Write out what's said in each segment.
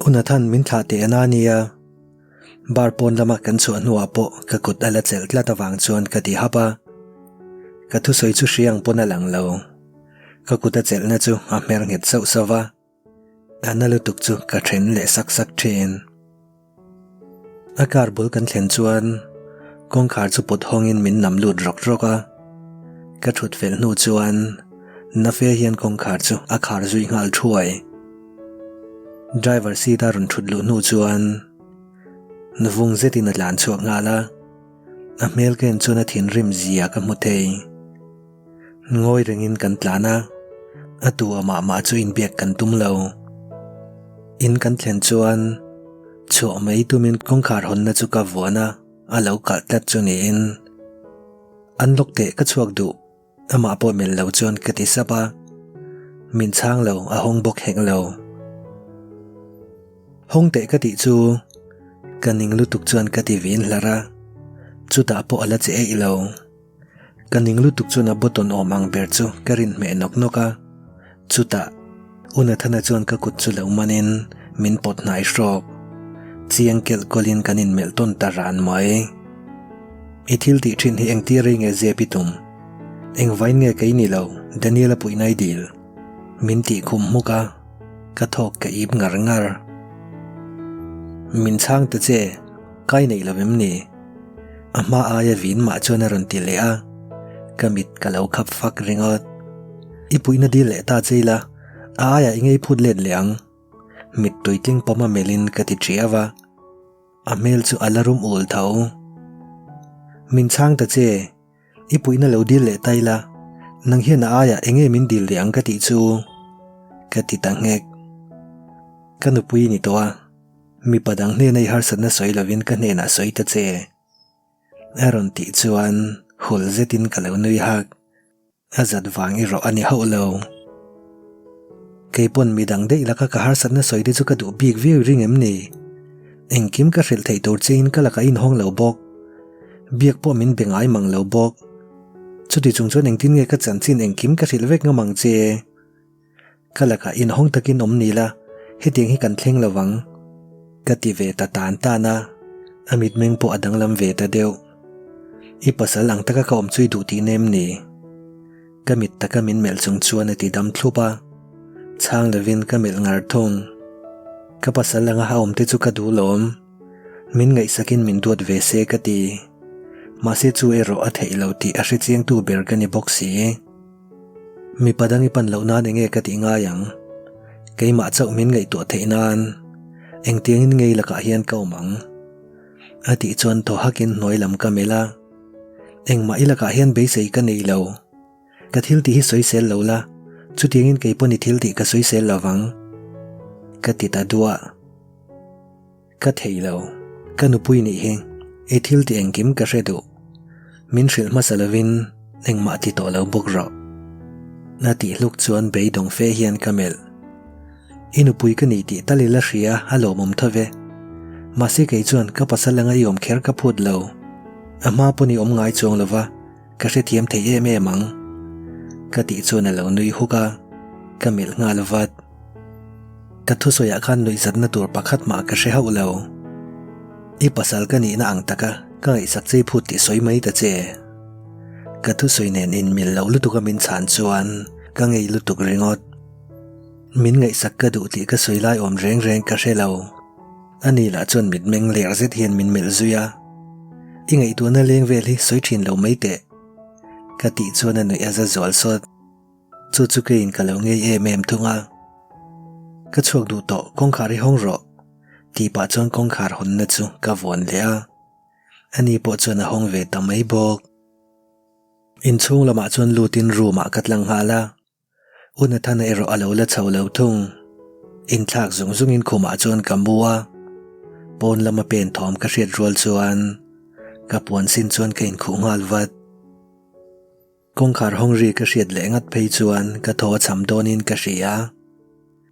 U Nathan min thlah teh ana nia. Bar pawn lama kan chhuah hnuah pawh ka kut a la chelh tlat avang chuan ka ti hap a. Ka thusawi chu hria ang pawn a lang lo. Ka kut a chelhna chu a hmer nghet sauh sauh va. A na lutuk chu ka then leh sak sak thin. A car bul kan thlen chuan kawngkhar chu pawt hawngin min nam lut rawk rawk a. Ka thut fel hnu chuan Nafe hian kawngkhar chu a khar zui nghal thuai. Driver seat a rawn thut luh hnu chuan vung zetin a tlan chhuak nghal a. A hmel ka en chuan a thinrim zia ka hmu thei. Ngawi rengin kan tlan a, a tu amah mah chu inbiak kan tum lo. In kan thlen chuan chhuah mai tumin kawngkhar hawnna chu ka vuan a, a lo kalh tlat chu niin. Unlock teh ka chhuak duh, amah pawh melh lo chuan ka ti sap a. Min chhang lo, a hawng bawk hek lo. Hawng teh ka tih chu ka ning lutuk chuan ka ti vin hlar a, chutah pawh a la che eih lo. Ka ning lutuk chuan a button awm ang ber chu ka rin hmeh nawk nawk a, chutah U Nathana chuan ka kut chu lo manin min pawt hnai hrawk. Chiang kelh kawlhin kan inmelh tawn ta ran mai. I thil tih thin hi engtir rei nge zep i tum? Engvain nge kei ni lo Daniel-a puihna i dil? Min tih khum hmuk a, ka thawk ka ip ngar ngar. Min chhang ta che, kai neih lo em ni? A hma aia vin mah chuan a rawn ti leh a, ka mit ka lo khap fak ringawt. I puihna dil leh ta che ila, a aiah i ngei phut let leh ang. Mittui tling pawm a melhin ka ti ṭiau a, a hmel chu a la rum ul tho. Min chhang ta che, i puihna lo dil leh ta ila, nang hian a aiah eng nge min dil leh ang ka tih chu? Ka ti ta nghek. Ka nupui i ni tawh a. Mipa dang hnena i harsatna sawi lovin ka hnenah sawi ta che. A rawn tih chuan hul zetin ka lo nui hak. A zat vang erawh a ni hauh lo. Kei pawn midang daih laka ka harsatna sawi te chu ka duh bik viau i ring em ni? Engkim ka hrilh theih tur chein ka lakah inhawng lo bawk. Biak pawh min be ngai mang lo bawk. Chuti chung chuan engtin nge ka chanchin engkim ka hrilh vek ngam ang che? Ka lakah inhawng takin awm ni la, hetiang hi kan thleng lo vang. Ka ti ve ta tan tan a, a mitmeng pawh a danglam ve ta deuh. I pasal ang taka ka awm chu i duh tih nem ni? Ka mit taka min melh chung chuan a ti dam thlup a, chhang lovin ka melh ngar thung. Ka pasal anga a awm te chu ka duh lawm. Min ngaihsakin min duat ve se ka ti. Mahse chu erawh a theih lo tih a hrechiangtu ber ka ni bawk si. Mipa dang i pan loh nan enge ka tih ngai ang? Keimah chauh min ngaihtuah theih nan engtiangin ngei lakah hian ka awm ang? A tih chuan thaw hakin hnuai lam ka melh a. Engmah i lakah hian beisei ka nei lo. Ka thil tih hi sawisel lo la, chutiangin kei pawn i thil tih ka sawisel lo vang. Ka ti ta duah. Ka thei lo, ka nupui nih hi i thil ti engkim ka hre duh. Min hrilh hmasa lovin engmah ti tawh lo bawk rawh. A tih hluk chuan beidawng fe hian ka melh. I nupui ka ni tih tal ila hria a lawmawm tho ve. Mahse kei chuan ka pasal anga i awm kher ka phut lo. A hma pawn i awm ngai chuang lova ka hrethiam thei em em ang. Ka tih chuan a lo nui huk a, ka melh nghal vat. Ka thusawiah khan nuihzatna tur pakhat mah ka hre hauh lo. I pasal ka nihna ang taka ka ngaihsak chei phut tih sawi mai ta che. Ka thusawi nen inmil loh lutuka min chhan chuan ka ngei lutuk ringawt. Min ngaihsak ka duh tih ka sawi lai awm reng reng ka hre lo. Ani lah chuan mitmeng ler zet hian min melh zui a. I ngaihtuahna leng vel hi sawi thin lo mai teh. Ka tih chuan a nuih a za zual sawt. Chu chu keiin ka lo ngei em em thung a. Ka chhuak duh tawh, kawngkhar hi hawng rawh. Tih pah chuan kawngkhar hawnna chu ka vuan leh a. Ani pawh chuan a hawng ve ta mai bawk. Inchhung lamah chuan lutin room ah ka tlang nghal a. U Nathana erawh a lo la chho lo thung. Inthlak zung zungin khumah chuan ka mu a. Pawn lama pen thawm ka hriat rual chuan ka puan sin chuan ka inkhuh nghal vat. Kawngkhar hawng ri ka hriat leh ngat phei chuan ka thaw a cham dawnin ka hria.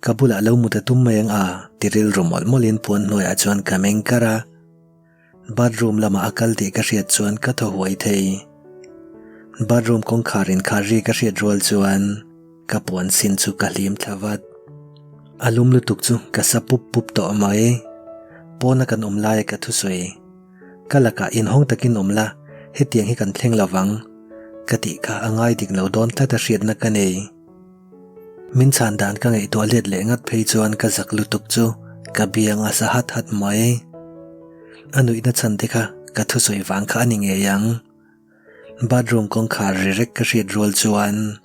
Ka bulah lo mut a tum mai ang a, ti rilru mawlh mawlhin puan hnuaiah chuan ka meng kar a. Bathroom lamah a kal tih ka hriat chuan ka thaw huai thei. Bathroom kawngkhar inkhar ri ka hriat rual chuan ka puan sin chu ka hlim thla vat. A lum lutuk chu ka sa pup pup tawh mai. Pawna kan awm laia ka thusawi. Ka lakah inhawng takin awm la, hetiang hi kan thleng lovang. Ka tih kha a ngai dik lo dawn tlat a hriatna ka nei. Min chhan dan ka ngaihtuah let leh ngat phei chuan ka zak lutuk chu ka biang a sa hat hat mai. A nuihna chhan te kha ka thusawi vang kha a ni ngei ang. Bathroom kawngkhar ri rek ka hriat rual chuan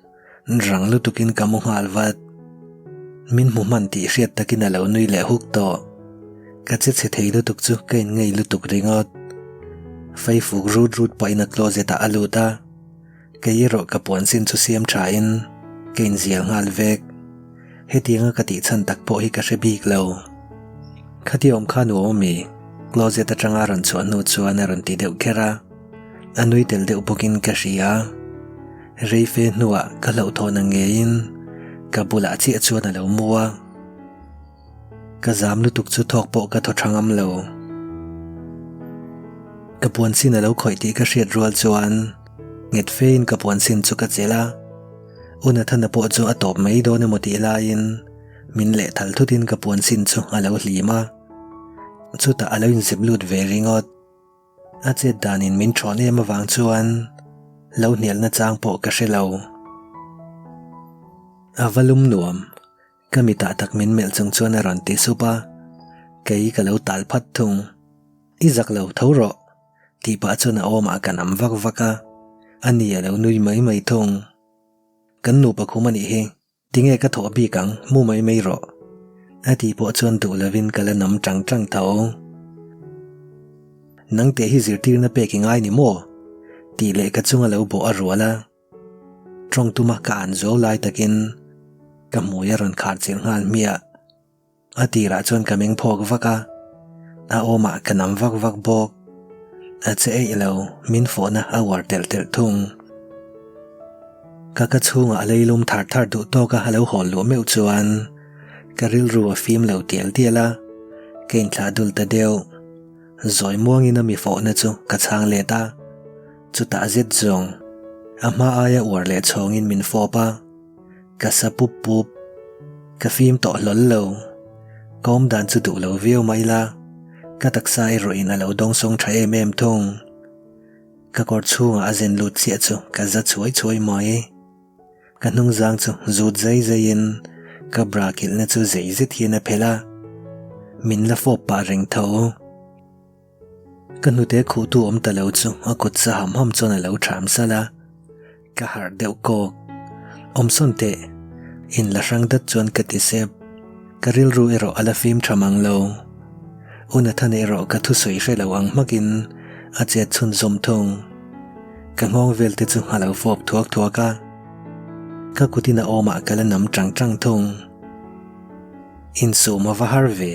rang lutukin ka mu nghal vat. Min hmu hman tih hriat takin a lo nui leh huk tawh. Ka che chhe thei lutuk chu ka inngei lutuk ringawt. Faifuk rut rut pahin a closet ah a lut a. Kei erawh ka puan sin chu siam tha in ka inzial nghal vek. Hetianga ka tih chhan tak pawh hi ka hre bik lo. Khati awm kha nuam ami? Closet atanga rawn chhuah hnu chuan a rawn ti deuh kher a. A nui tel deuh bawkin ka hria. Rei fe hnuah ka hlauhthawn ang ngeiin ka bulah chiah chuan a lo mu a. Ka zam lutuk chu thawk pawh ka thaw tha ngam lo. Ka puan sin a lo khawih tih ka hriat rual chuan nghet fein ka puan sin chu ka chelh a. U Nathana pawh chu a tawp mai dawn emaw tih laiin min leh thal thutin ka puan sin chu a lo hlim a. Chutah a lo inzep lut ve ringawt. A chet danin min thawn em avang chuan lo hnialna chang pawh ka hre lo. A va lum nuam. Ka mitah tak min melh chung chuan a rawn ti sup a, kei ka lo tal phat thung. I zak lo tho rawh, tih pah chuan a awmah ka nam vak vak a, a ni a lo nui mai mai thung. Kan nupa khum a nih hi, tinge ka thawh bik ang, mu mai mai rawh, a tih pawh chuan duh lovin ka la nam tang tang tho. Nangte hi zirtirna pek i ngai ni maw? tih leh ka chunga lo bawh a rual a. Tawng tuma ka an zo lai takin ka hmui a rawn khar chilh nghal hmiah. A tirah chuan ka meng phawk vak a, a awmah ka nam vak vak bawk. A che eih lo, min fawhna a uar telh telh thung. Ka ka chhungah a leilum thar thar duh tawka a lo hawl luh meuh chuan ka rilru a fim lo tial tial a, ka inthlah dul ta deuh. Zawi muangin a mi fawhna chu ka chhang let a, chutah zet zawng a hma aia uar leh chhawngin min fawp a, ka sa pup pup. Ka fim tawh hlawl lo. Ka awm dan chu duh lo viau mai la, ka taksa erawhin a lo dawngsawng tha em em thung. Ka kawr chhungah a zen lut chiah chu ka za chhuai chhuai mai. Ka hnungzang chu zut zai zaiin ka bra kilhna chu zei zet hian a phelh a, min la fawp pah reng tho. Ka hnute khuhtu awm ta lo chu a kut sa ham ham chuan a lo ṭham salh a, ka harh deuh kawk. Awmsawn teh, in la hrang dat chuan ka ti sep. Ka rilru erawh a la fim ṭha mang lo. U Nathan erawh ka thusawi hre lo ang hmakin a chet chhunzawm thung. Ka nghawng vel te chu a lo fawp thuak thuak a, ka kutin a awmah ka la nam tang tang thung. Insum a va har ve,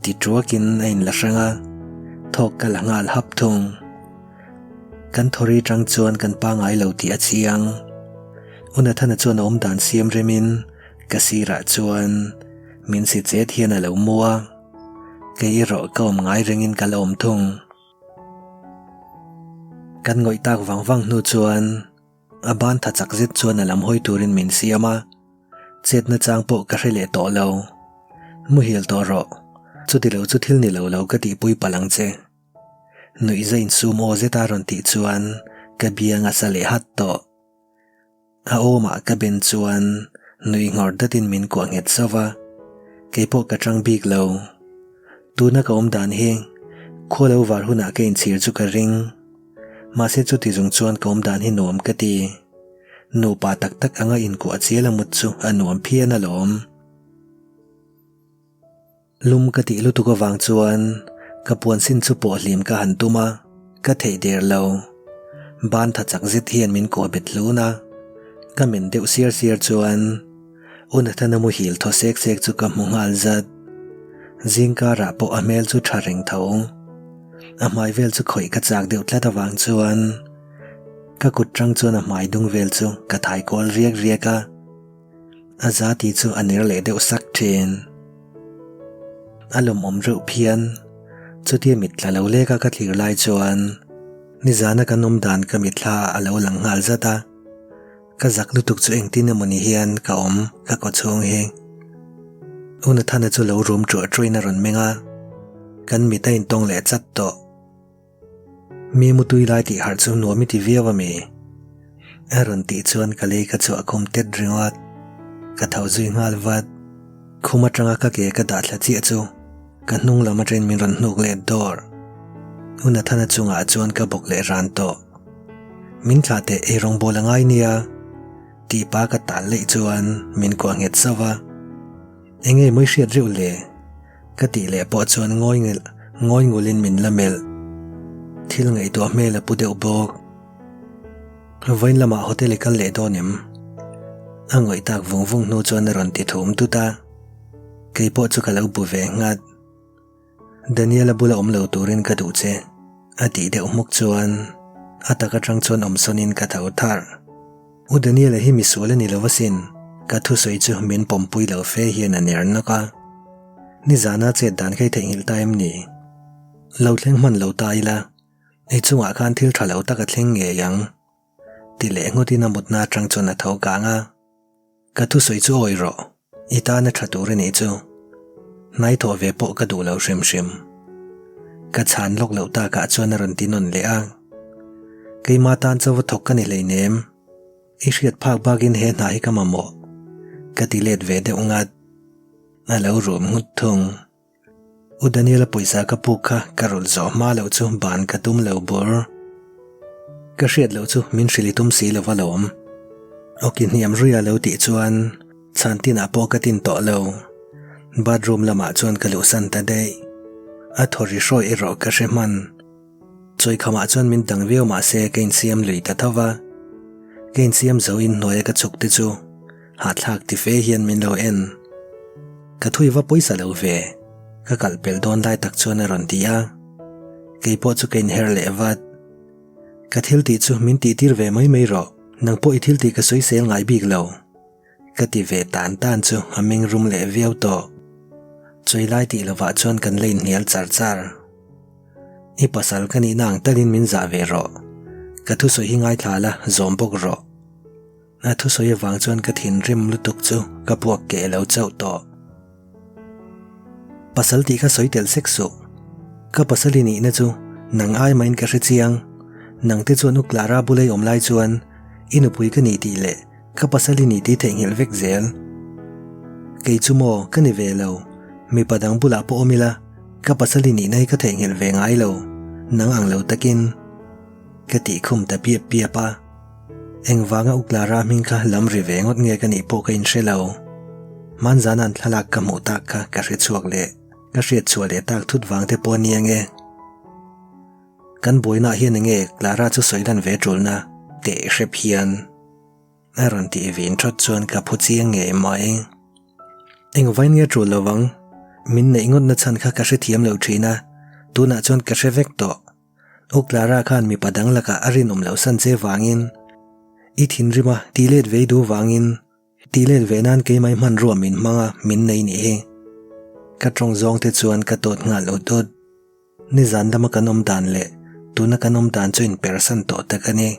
ti tuakin a inla hrang a, thawk ka la nghal hap thung. Kan thawri tang chuan kan pangai lo tih a chiang. U Nathana chuan a awmdan siam remin ka sirah chuan min si chet hian a lo mu a, kei erawh ka awm ngai rengin ka la awm thung. Kan ngawih tak vang vang hnu chuan a ban tha chak zet chuan a lam hawi turin min siam a, chetna chang pawh ka hre leh tawh lo. Muhil tawh rawh, chuti lo chu thil ni lo lo ka tihpui palh ang che. Nuihza insum aw zeta rawn tih chuan ka biang a sa leh hat tawh. A awmah ka ben chuan nui nghawr datin min kuah nghet zauh va, keipawh ka tang bik lo. Tuna ka awm dan hi khua lo var hunah ka inchhir chu ka ring. Mahse chuti zawng chuan ka awm dan hi nuam ka ti. Nupa tak tak anga inkuah chial a mut chu a nuam phian alawm. Lum ka tih lutuk avang chuan ka puan sin chu pawh hlim ka han tum a, ka theih der lo. Ban tha chak zet hian min kuah bet hlun a, ka men deuh siar siar chuan U Nathana muhil thaw sek sek chu ka hmu nghal zat. Zingkarah pawh a hmel chu tha reng tho. A hmai vel chu khawih ka chak deuh tlat avang chuan ka kut tang chuan a hmai dung vel chu ka thai kual riak riak a. A za tih chu a ner leh deuh sak thin. A lawmawm reuh phian. Chutia mit tla lo leka ka thlir lai chuan nizana kan awm dan ka mitthla ah a lo lang nghal zat a. Ka zak lutuk chu engtin emaw ni hian ka awm ka kaw chhung hi. U Nathana chu lo rum ṭuah ṭuahin a rawn meng a, kan mit a intawng leh chat tawh. Mi mutui lai tih harh chu nuam i ti viau a mi? A rawn tih chuan ka lei ka chhuah khum tet ringawt. Ka tho zui nghal vat. Khum atanga ka ke ka dah thla chiah chu ka hnung lam atangin min rawn hnuk leh dawr. U Nathana chungah chuan ka bawk leh ran tawh. Min thlah teh eirawngbawl a ngai nia. Tih pa ka tal leh chuan min kuah nghet sauh va. Enge mawi hriat reuh le? Ka tih leh pawh chuan ngawi ngel ngawi ngulin min la melh. Thil ngaihtuah hmel a pu deuh bawk. Vawiin lamah hotel i kal leh dawn em? A ngawih tak vung vung hnu chuan a rawn ti thum tut a. Kei pawh chu ka lo bu ve nghat. Daniel-a bula awm lo turin ka duh che, a tih deuh hmuk chuan a tak atang chuan awm sawnin ka tho tharh. U Daniel-a hi misual a ni lo asin, ka thusawi chu min pawmpui lo fe hian a ner nawk a. Nizana chet dan kha i theihnghilh ta em ni? Lo thleng hman lo ta ila, i chungah khan thil tha lo tak a thleng ngei ang, ti leh ngawtin a mutna atang chuan a tho kang a. Ka thusawi chu awi rawh, i tana tha tur a nih chu. Hnai thawh ve pawh ka duh lo hrim hrim. Ka chhan lawk loh takah chuan a rawn ti nawn leh a. Keima tan chauva thawk ka ni hleinem. I hriat phak bakin he hna hi ka mamawh. Ka ti let ve deuh ngat. A lo rum nghut thung. U Daniel-a pawisa ka puk kha ka rawlh zawh hma loh chu ban ka tum lo bur. Ka hriat loh chu min hrilh i tum si lo va lawm. Awki hniam ruia lo tih chuan chhan tinah pawh ka tin tawh lo. Bathroom lamah chuan ka luhsan ta daih. A thaw ri hrawih erawh ka hre hman. Chawikhamah chuan min dang viau mah se ka insiam lui ta tho va. Ka insiam zo in hnuaia ka chhuk te chu hahthlak ti fe hian min lo en. Ka thui va pawisa lo ve, ka kalh pel dawn lai tak chuan a rawn ti a. Kei pawh chu ka inher leh vat. Ka thil tih chu min tih tir ve mai mai rawh, nang pawh i thil tih ka sawisel ngai bik lo. Ka ti ve tan tan chu a meng rum leh viau tawh. Chawi lai tih lovah chuan kan la inhnial char char. I pasal ka nihna ang talin min zah ve rawh. Ka thusawi hi ngaithla la, zawm bawk rawh. A thusawi avang chuan ka thinrim lutuk chu ka puak keh lo chauh tawh. Pasal tih kha sawi tel sek suh. Ka pasal i nihna chu nang ai mahin ka hre chiang. Nang te chuan U Clara bula i awm lai chuan i nupui ka nih tih leh Ka pasal i ni tih theihnghilh vek zel. Kei chu maw, ka ni ve lo. Mipa dang bulah pawh awm ila, ka pasal i nihna hi ka theihnghilh ve ngai lo, nang ang lo takin. Ka tih khum ta piap piap a. Engvanga U Clara hming kha lam ri ve ngawt nge ka nih pawh ka inhre lo. Hmanzana an thlalak ka hmuh tak kha ka hre chhuak leh ka hriat chhuah leh tak thut vang te pawh a nia nge. Kan buainaah hian enge Clara chu sawi lan ve tulna teh hrep hian. A rawn tih vin thawt chuan ka phu chiang ngei mai. Engvain nge tul lo vang? Min neih ngawtna chhan kha ka hrethiam lo thin a, tunah chuan ka hre vek tawh. U Clara khan mipa dang lakah a rinawm loh san che vangin, i thinrim a tih let vei duh vangin, tih let ve nan keimah hmanrua min hmang a min nei nih hi. Ka tawng zawng te chuan ka tawt nghal ut ut. Nizan lama kan awm dan leh tuna kan awm dan chu inpersan tawh tak a ni.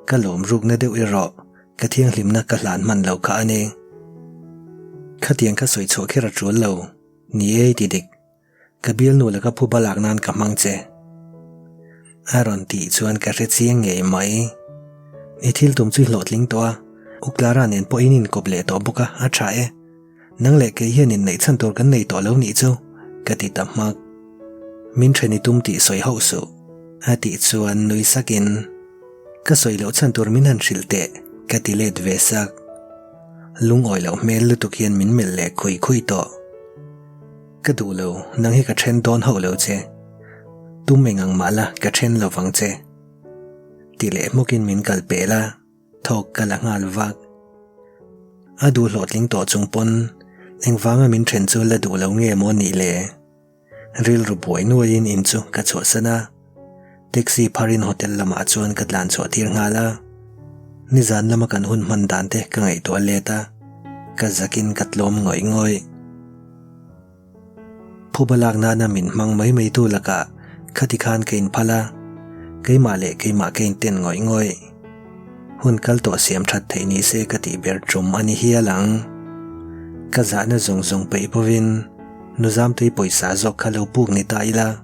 Ka lawm rukna deuh erawh ka thianghlimna ka hlan hman lo kha a ni. Khatiang kha sawi chhuah kher a tul lo, ni e i ti dik. Ka bialnu laka phuba lak nan ka hmang che. A rawn tih chuan ka hre chiang ngei mai. I thil tum chu i hlawhtling tawh a, U Clara nen pawh in inkawp leh tawh bawk a, a tha e. Nang leh kei hian inneih chhan tur kan nei tawh lo nih chu, ka ti ta hmak. Min then i tum tih sawi hauh suh, a tih chuan nui sakin, Ka sawi loh chhan tur min han hrilh teh, ka ti let ve sak. Lungawi loh hmel lutuk hian min melh leh khui khui tawh. Ka duh lo, nang hi ka then dawn hauh lo che. Tum eng ang mah la, ka then lo vang che. Ti leh hmawkin min kal pel a. Thawk ka la nghal vak. A duh hlawhtling tawh chung pawn engvanga min then chu la duh lo nge maw nih le? Rilru buai nuaiin in chu ka chhuahsan a, taxi pharin hotel lamah chuan ka tlan chhuah tir nghal a. Nizan lama kan hun hman dan te ka ngaihtuah let a, ka zakin ka tlawm ngawih ngawih. Phuba lak nana min hmang mai mai tu lakah khati khan ka inphal a, keimah leh keimah ka inten ngawih ngawih. Hun kal tawh siam that theih ni se ka tih ber tum a ni hial ang. Ka zahna zawng zawng peih bovin Nu Zamtei pawisa zawk kha lo puk ni ta ila,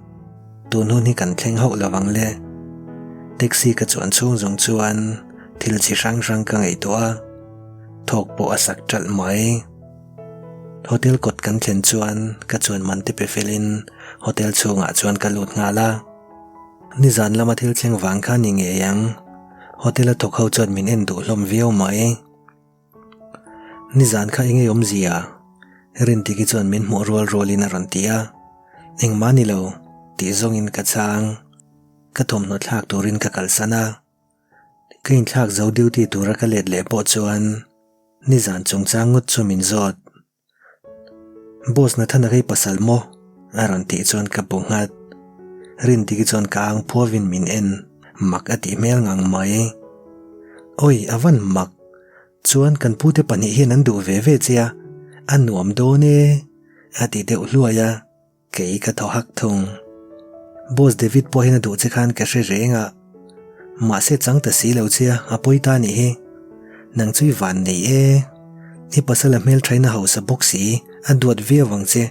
tun hun hi kan thleng hauh lo ang le. Taxi ka chuan chhung zawng chuan thil chi hrang hrang ka ngaihtuah a, thawk pawh a sak ṭalh mai. Hotel kawt kan thlen chuan ka chuan man te pe felin hotel chhungah chuan ka lut nghal a. Nizan lama thil thleng vang kha ni ngei ang, hotel a thawk ho chuan min en duh hlawm viau mai. Nizan kha eng awmzia? Rintiki chuan min hmuh rual rualin a rawn ti a. Engmah ni lo, tih zawngin ka chhang. Ka thawmhnaw thlak turin ka kalsan a. Ka inthlak zo duty tura ka let leh pawh chuan nizan chungchang ngawt chu min zawt. Boss Nathana hei pasal maw? A rawn tih chuan ka bu nghat. Rintiki chuan ka ang phuavin min en, mak a tih hmel ngang mai. Awi, a van mak. Chuan kan pute pahnih hian an duh ve ve che a, a nuam dawn e, a ti deuh hluai a. Kei ka thaw hak thung. Boss David pawh hian a duh che khan ka hre reng a. Mahse chang ta si lo che a, a pawi ta nih hi. Nang chu i van nei e. I pasal a hmelthain a hausa bawk si, a duat viau ang che.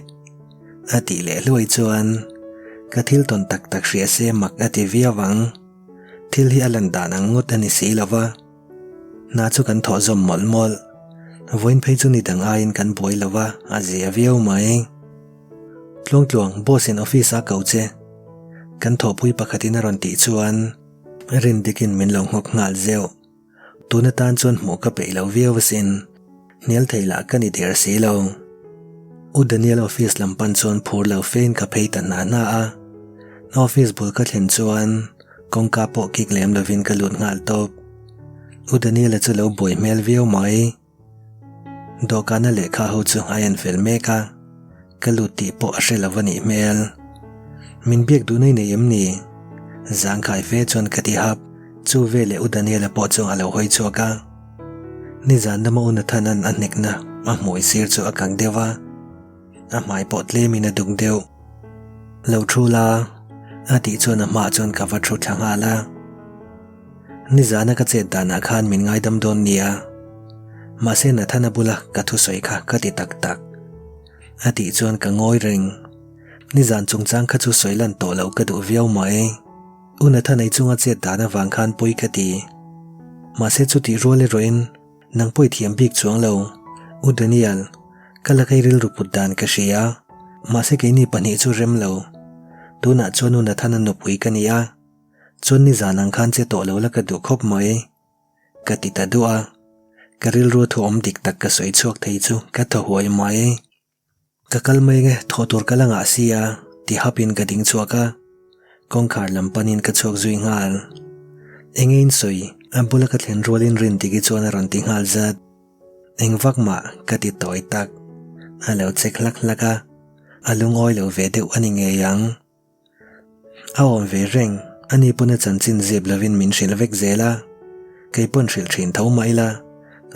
A tih leh hluai chuan ka thil tawn tak tak hria se mak a ti viau ang. Thil hi a lan dan ang ngawt a ni si lo va. Hna chu kan thawh zawm mawlh mawlh. Vawiin phei chu ni dang aiin kan buai lo va, a zia viau mai. Tluangtluang, boss in office a ko che. Kan thawhpui pakhatin a rawn tih chuan Rindikin min lo nghawk nghal zeuh. Tun atan chuan hmuh ka peih lo viau asin. Hnial thei lah ka ni der si lo. U Daniel office lam pan chuan phur lo fein ka phei ta hna hna a. Office bul ka thlen chuan kawngka pawh kik lem lovin ka lut nghal tawp. U Daniel-a chu lo buai hmel viau mai. Dawhkana lehkha ho chu a en fel mek a, ka lut tih pawh a hre lo a nih hmel. Min biak duh nei nei em ni? Zangkhai fe chuan ka ti hap, chu veleh U Daniel-a pawh chu a lo hawi chhuak a. Nizan lama U Nathan-a'n a hnekna a hmui sir chu a kang deuh a, a hmai pawh tlemin a duk deuh. Lo thu la, a tih chuan a hmaah chuan ka va thu thla nghal a. Nizana ka chet danah khan min ngaidam dawn nia. Mahse Nathana bula ka thusawi kha ka ti tak tak. A tih chuan ka ngawi reng. Nizan chungchang kha chu sawi lan tawh loh ka duh viau mai. U Nathana i chunga chet dan avang khan pawi ka ti. Mahse chutih rual erawhin nang pawh i thiam bik chuang lo. U Daniel, ka laka i rilru put dan ka hria. Mahse keini pahnih chu rem lo. Tunah chuan U Nathana nupui ka ni a. Chuan nizan ang khan che tawh lo la ka duh khawp mai. Ka ti ta duh a, ka rilru thu awm dik tak ka sawi chhuak thei chu ka thaw huai mai. Ka kal mai nge thawh tur ka la ngah si a, ti hapin ka ding chhuak a, kawngkhar lam panin ka chhuak zui nghal. Enge in sawi, a bula ka thlen rualin Rindiki chuan a rawn ti nghal zat. Eng vak mah ka ti tawi tak, a lo chek hlak hlak a, a lungawi lo ve deuh a ni ngei ang. A awm ve reng, ani pawn a chanchin zep lovin min hrilh vek zel a, kei pawn hrilh thin tho mah ila,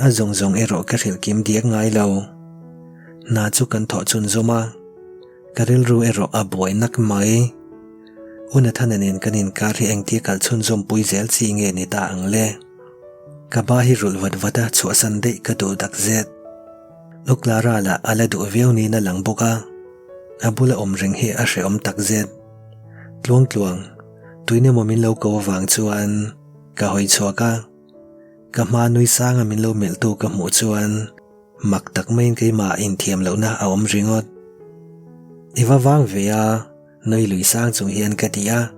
a zawng zawng erawh ka hrilh kim diak ngai lo. Hna chu kan thawh chhun zawm a, ka rilru erawh a buai nak mai. U Nathana nen kan inkar hi engtia kal chhun zawm pui zel chi nge ni ta ang le? Ka ba hi rulh vat vat a chhuahsan daih ka duh tak zet. U Clara lah a la duh viau niin a lang bawk a. A bula awm reng hi a hrehawm tak zet. Tluang tluang, tuin emaw min lo ko avang chuan ka hawi chhuak a. Ka hma nui sanga min lo melhtu ka hmuh chuan mak tak maiin keimah inthiam lohna a awm ringawt. I va vang ve a, nui lui sang chung hian ka ti a.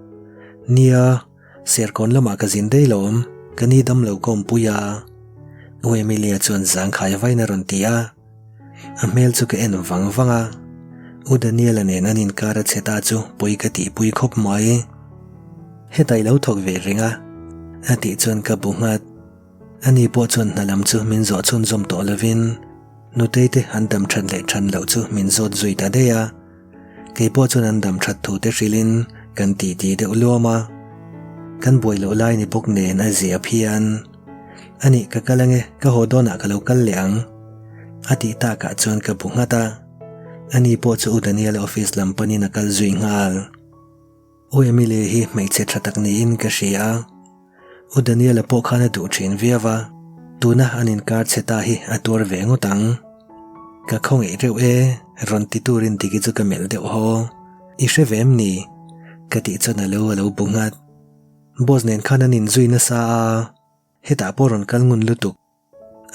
Nia, Serkawn lamah ka zin daih lawm, ka ni dam lo kawmpui a. U Emilia chuan zangkhai vain a rawn ti a. A hmel chu ka en vang vang a, U Daniel-a nen an inkar a chhe ta chu pawi ka tihpui khawp mai. Hetah i lo thawk ve reng a, a tih chuan ka bu nghat. Ani pawh chuan hna lam chu min zawh chhunzawm tawh lovin Nutei te an dam that leh that loh chu min zawt zui ta daih a. Kei pawh chuan an dam that thu te hrilhin kan titi deuh luam a. Kan buai loh lai ni bawk nen a zia phian. Anih ka kal ange, ka haw dawnah ka lo kal leh ang. A tih takah chuan ka bu nghat a. Ani pawh chu U Daniel office lam panin a kal zui nghal. U Emilia hi hmeichhe tha tak niin ka hria a. U Daniel-a pawh khan a duh thin viau a, tuna an inkar chhe ta hi a tuar ve ngawt ang. Ka khawngaih reuh e, rawn ti turin Diki chu ka melh deuh haw. I hre ve em ni? Ka tih chuan a lo a lo bu nghat. Boss nen khan an inzui nasa a, hetah pawh rawn kal ngun lutuk.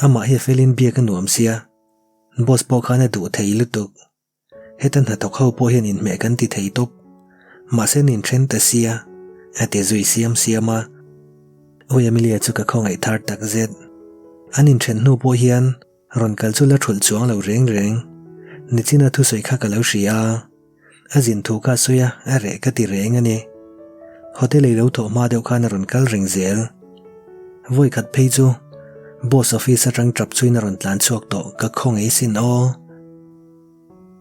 Amah hi a felin biak a nuam sia. Boss pawh khan a duh thei lutuk. Heta hnathawk ho pawh hian inhmeh kan ti thei tawp. Mahse an inthen ta sia, a ti zui siam siam a. Awi Amelia chu ka khawngaih thar tak zet. An inthen hnu pawh hian rawn kal chu la thulh chuang lo reng reng. Nichina thusawi kha ka lo hria a. A zin thu kha a sawi a, a reh ka ti reng a ni. Hotel ei lo thawh hma deuh khan a rawn kal reng zel. Vawi khat phei chu boss office atang tap chuin a rawn tlan chhuak tawh ka khawngaih sin aw.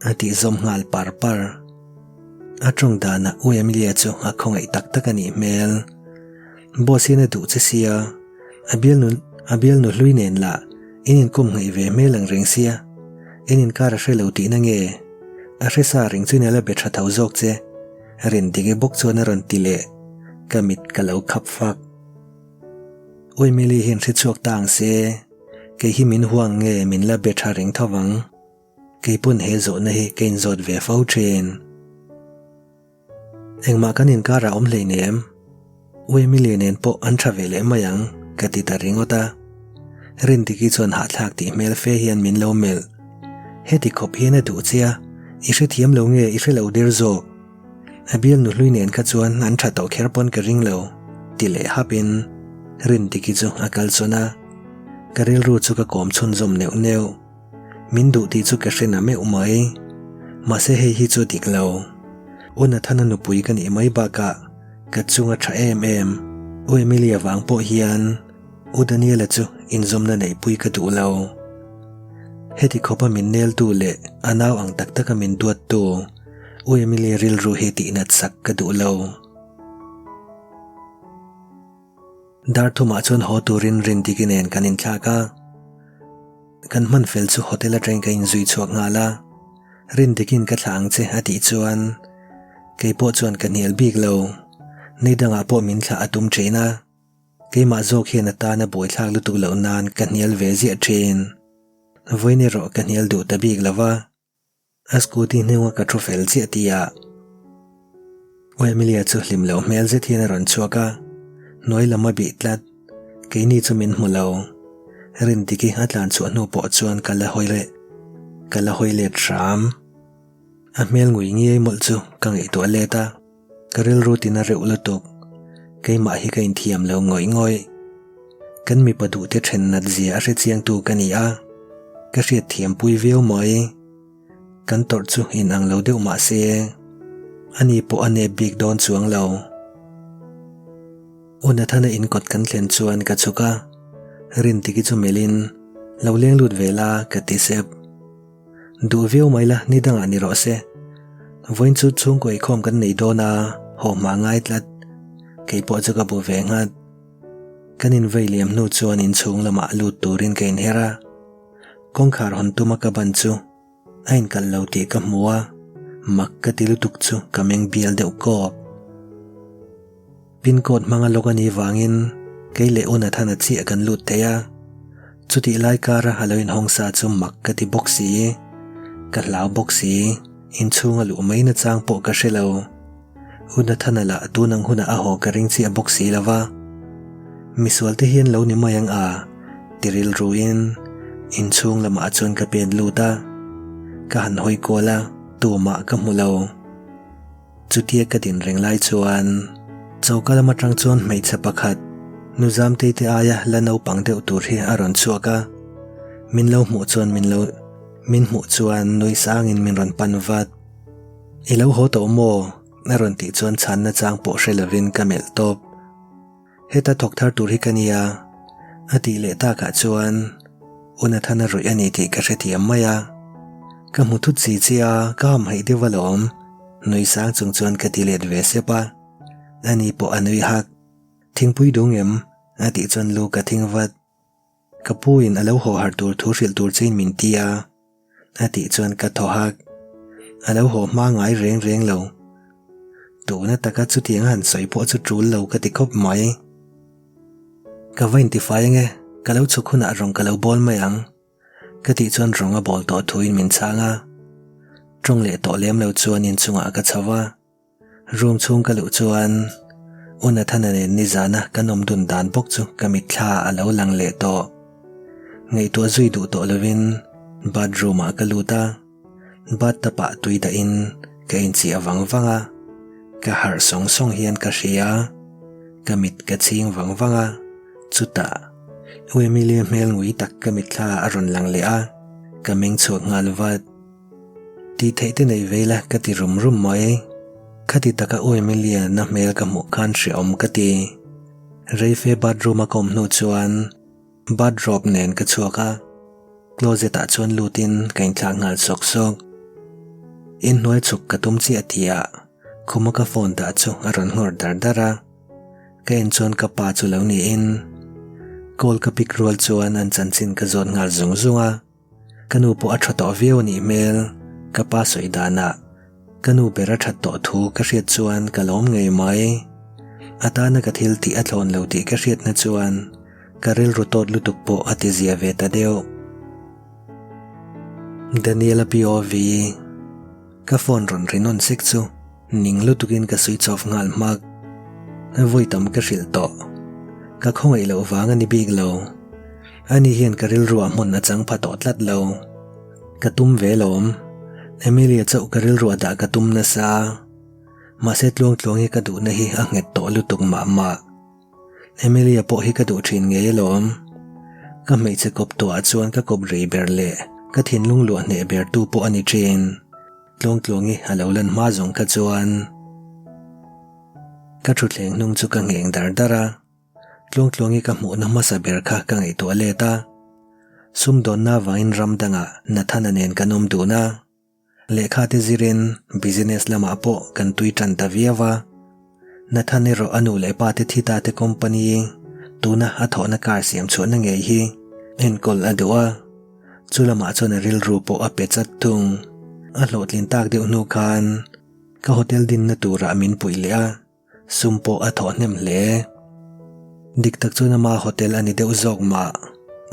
A tih zawm nghal par par. A tawng danah U Emilia chu a khawngaih tak tak a nih hmel. Boss hian a duh che sia, a bialnu a bialnu hlui nen lah in inkawm nghaih ve hmel ang reng sia, in inkar a hre lo tihna nge? A hre sa reng chuin a la be tha tho zawk che, Rindiki bawk chuan a rawn ti leh, ka mit ka lo khap fak. U Emily hian hre chhuak ta ang se, kei hi min huang nge min la be tha reng tho vang? Kei pawn he zawhna hi ka inzawt ve fo thin. Engmah kan inkarah awm hleinem. U Emily nen pawh an tha ve leh mai ang, ka ti ta ringawt a. Rindiki chuan hahthlak tih hmel fe hian min lo melh. Heti khawp hian a duh che a, i hrethiam lo nge i hre lo der zawk? A bial nu hlui nen kha chuan an tha tawh kher pawn ka ring lo, ti leh hapin Rindiki chu a kal sawn a. Ka rilru chu ka kawm chhunzawm neuh neuh. Min duh tih chu ka hre na meuh mai. Mahse hei hi chu dik lo. U Nathana nupui ka nih mai bakah ka chunga tha em em. U Emilia vang pawh hian U Daniela chu inzawmna neihpui ka duh lo. Heti khawpa min neltu leh a nau ang tak taka min duattu U Emilia rilru hi tihnat sak ka duh lo. Dar thumah chuan haw turin Rindiki nen kan inthlak a. Kan hman fel chu hotel atangin ka inzui chhuak nghal a, Rindikin ka thlah ang che a tih chuan kei pawh chuan ka hnial bik lo. Ni dangah pawh min thlah a tum thin a, keimah zawk hian a tana buaithlak lutuk loh nan ka hnial ve ziah thin. Vawiin erawh ka hnial duh ta bik lo va. A scooty hnunga ka thu fel chiah tih ah U Emilia chu hlim loh hmel zet hian a rawn chhuak a, hnuai lam a bih tlat. Keini chu min hmu lo. Rindiki a tlan chhuah hnu pawh chuan ka la hawi leh ka la hawi let hram. A hmel ngui ngiai mawlh chu ka ngaihtuah let a, ka rilru tina reuh lutuk. Keimah hi ka inthiam lo ngawih ngawih. Kan mipa duhte then nat zia a hre chiangtu ka ni a, ka hriat thiam pui viau mai. Kan tawrh chu in ang lo deuh mah se, ani pawh a nep bik dawn chuang lo. U Nathana in kawt kan thlen chuan ka chhuk a, Rintiki chu melhin, Lo leng lut ve la, ka ti sep. Duh viau mai la, ni dangah ni rawh se. Vawiin chu chhungkaw eikhawm kan nei dawn a, haw hma ngai tlat. Kei pawh chu ka bu ve nghat. Kan invei liam hnu chuan inchhung lamah lut turin ka inher a, kawngkhar hawn tuma ka ban chu a inkalh lo tih ka hmu a, mak ka ti lutuk chu ka meng bial deuh kawk. Pin code hmanga lawk a nih vangin kei leh U Nathana chiah kan lut thei a, chutih lai kara a lo inhawng sa chu mak ka ti bawk si, ka hlau bawk si, inchhunga luh mai nachang pawh ka hre lo. U Nathana lah tun ang hunah a haw ka ring chiah bawk si lo va. Misual te hian lo ni mai ang a, ti rilruin inchhung lamah chuan ka pen lut a. Ka han hawi kual a, tumah ka hmu lo. Chutia ka din reng lai chuan choka lam atang chuan hmeichhe pakhat nu Zamtei te aia la naupang deuh tur hi a rawn chhuak a. Min lo hmuh chuan min lo min hmuh chuan nui sangin min rawn pan vat. I lo haw tawh maw? A rawn tih chuan chhanna chang pawh hre lovin ka melh tawp. Heta thawk thar tur hi ka nia. A tih leh takah chuan U Nathana ruih a ni tih ka hrethiam mai a. Ka hmu thut si che a, ka hamhaih deuh alawm. Nui sang chung chuan ka ti let ve sep a. Ani pawh a nui hak. Thingpui dung em? A tih chuan lu ka thing vat. Ka pu in a lo haw har tur thu hrilh tur chein min ti a, a tih chuan ka thaw hak. A lo haw hma ngai reng reng lo. Tuna taka chutiang a han sawi pawh chu tul lo ka ti khawp mai. Ka va intifai ange, ka lo chhuk hunah rawng ka lo bawl mai ang. Ka tih chuan rawng a bawl tawh thuin min chhang a. Tawng leh tawh lem lo chuan inchungah ka chho a. Room chhung ka luh chuan U Nathana nen nizana kan awm dun dan bawk chu ka mitthla a lo lang leh tawh. Ngaihtuah zui duh tawh lovin bathroom ah ka lut a, bathtub ah tui dahin ka inchiah vang vang a, ka harh sawng sawng hian ka hria. Ka mit ka chhing vang vang a, chutah U Emilia hmel ngui tak ka mitthla a rawn lang leh a, ka meng chhuak nghal vat. Tih theih te nei ve ila ka ti rum rum mai. Khati taka U Emilia na hmel ka hmuh khan hreawm ka ti. Reife bathroom a ka awm hnu chuan bathrobe nen ka chhuak a, closet ah chuan lutin ka inthlak nghal sawk sawk. Inhnuai chhuk ka tum chiah tihah khuma ka phone dah chu a rawn nghawr dar dar a. Ka en chuan ka pa chu lo niin call ka pick rual chuan an chanchin ka zawt nghal zung zung a. Ka nu pawh a tha tawh viau a nih hmel, ka pa sawi danah ka nu ber a that tawh thu ka hriat chuan ka lawm ngei mai. A tana ka thil tih a thlawn lo tih ka hriatna chuan ka rilru tawt lutuk pawh a ti zia ve ta deuh. Daniel-a POV Ka phone rawn ri nawn sek chu ning lutukin ka switch off nghal hmak. Vawi tam ka hrilh tawh. Ka khawngaih loh vang a ni bik lo. Ani hian ka rilruah hmun a chang pha tawh tlat lo. Ka tum ve lawm. Emilia chauh ka rilruah dah ka tum nasa. Mahse tluangtluang hi ka duhna hi a nghet tawh lutuk mah mah. Emilia pawh hi ka duh thin ngei alawm. Ka hmeichhe kawp tawhah chuan ka kawp rei ber leh ka thinlung luah hneh ber tu pawh a ni thin. Tluangtluangi a lo lan hma zawng kha chuan ka thutthleng hnung chu ka ngheng dar dar a. Tluangtluangi ka hmuhna hmasa ber kha ka ngaihtuah let a. Sumdawnna avangin ram dangah Nathana nen kan awm dun a. Lehkha te zirin business lamah pawh kan tui tan ta viau a. Nathan erawh a nu leh pa te thi ta te company tuna a thawhna car siam chhuahna ngei hi enkawl a duh a. Chu lamah chuan a rilru pawh a pe chat thung. A hlawhtlin tak deuh hnu khan ka hotel dinna turah min puih leh a. Sum pawh a thawh hnem hle. Dik tak chuan ama hotel a ni deuh zawk mah.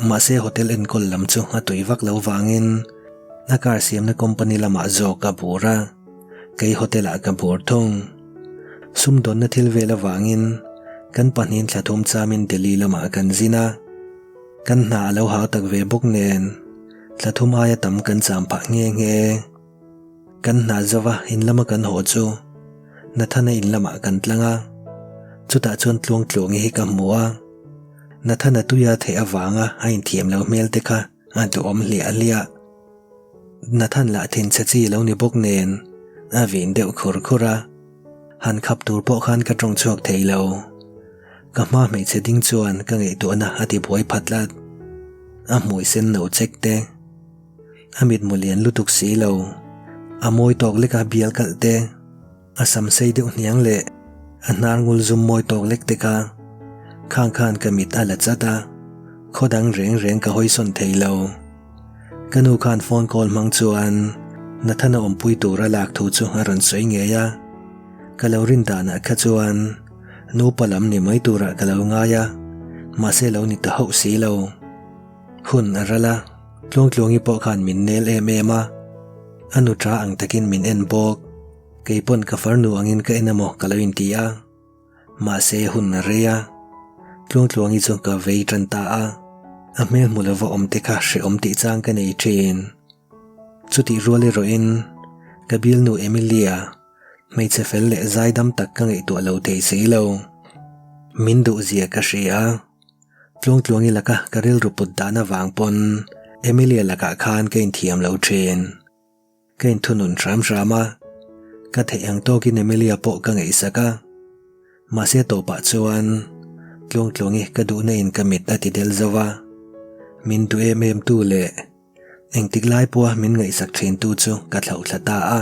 Mahse hotel enkawl lam chu a tui vak lo vangin a car siamna company lamah zawk a bur a, kei hotel ah ka bur thung. Sum dawnna thil vel avangin kan pahnihin thla thum chamin Delhi lamah kan zin a. Kan hna a lo hau tak ve bawk nen thla thum aia tam kan cham phah nghe nghe. Kan hna zova in lama kan haw chu Nathana in lamah kan tlang a, chutah chuan Tluangtluangi hi ka hmu a, Nathana tuia theih avanga a inthiam lo hmel te kha a duhawm hliah hliah. Nathan lah thinchhe chi lo ni bawk nen a vin deuh khur khur a, han khap tur pawh khan ka tawng chhuak thei lo. Ka hma hmeichhe ding chuan ka ngaihtuahna a ti buai phat tlat. A hmui sen no chek te. A mitmu lian lutuk si lo. A mawi tawk lek a bial kalh te, a sam sei deuh hniang leh a hnar ngul zum mawi tawk lek te kha khang khan ka mit a la chat a, khaw dang reng reng ka hawi sawn thei lo. Ka nu khan phone call hmang chuan Nathana awmpui tura lak thu chu a rawn sawi ngei a, ka lo rin danah kha chuan nupa lam ni mai turah ka lo ngai a, mahse lo ni ta hauh si lo. Hun a ral a, Tluangtluangi pawh khan min nel em em a, a nu tha ang takin min en bawk. Kei pawn ka farnu angin ka en emaw ka lo inti a, mahse hun a rei a, Tluangtluangi chu ka vei tan ta a, a hmel hmu lova awm te kha hrehawm tih chang ka nei thin. Chutih rual erawhin ka bialnu Emilia, hmeichhe fel leh zaidam tak ka ngaihtuah lo thei si lo. Min duhzia ka hria. Tluangtluangi laka ka rilru put dan avang pawn Emilia lakah khan ka inthiam lo thin. Ka inthunun hram hram a, ka theih ang tawkin Emilia pawh ka ngaihsak a. Mahse tawpah chuan Tluangtluangi ka duhna in ka mit a ti del zo a, min duh em em tu leh engtik lai pawha min ngaihsak thin tu chu ka thlauhthla ta a.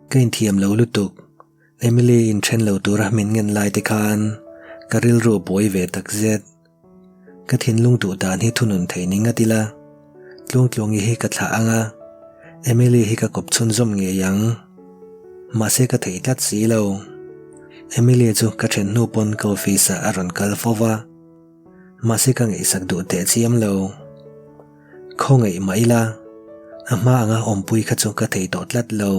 Ka inthiam lo lutuk. Emily in then lo tura min ngen lai te khan ka rilru a buai ve tak zet. Ka thinlung duh dan hi thunun thei ni ngat ila, Tluangtluangi hi ka thlah ang a, Emily hi ka kawp chhunzawm ngei ang. Mahse ka thei tlat si lo. Emily chu ka then hnu pawn ka office ah a rawn kal fo va, mahse ka ngaihsak duh teh chiam lo. Khawngaih mah ila, a hma anga awmpui kha chu ka thei tawh tlat lo.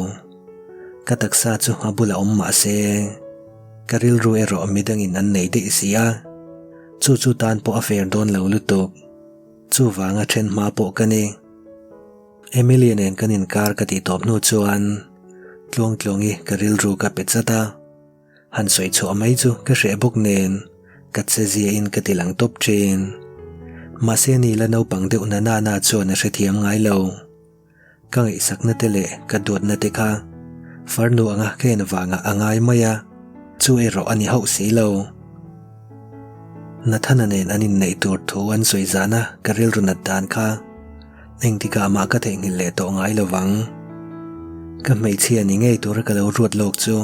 Ka taksa chu a bulah awm mah se, ka rilru erawh midangin an nei daih si a, chu chu tan pawh a fair dawn lo lutuk. Chuvanga then hma pawh ka ni. Emilia nen kan inkar ka tih tawp hnu chuan Tluangtluangi ka rilru ka pe chat a. Han sawi chhuah mai chu ka hreh bawk nen ka che ziahin ka ti lang tawp thin. Mahse ni la naupang deuh na na na chuan a hrethiam ngai lo. Ka ngaihsakna te leh ka duatna te kha farnu anga ka en vangah a ngai mai a, chu erawh a ni hauh si lo. Nathana nen an inneih tur thu an sawi zana ka rilru nat dan kha Engtikah mah ka theihnghilh leh tawh ngai lo vang. Ka hmeichhia ni ngei tura ka lo ruat lawk chu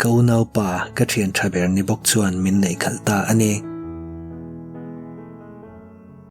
ka unaupa ka thian tha ber ni bawk chuan min neih khalh ta a ni.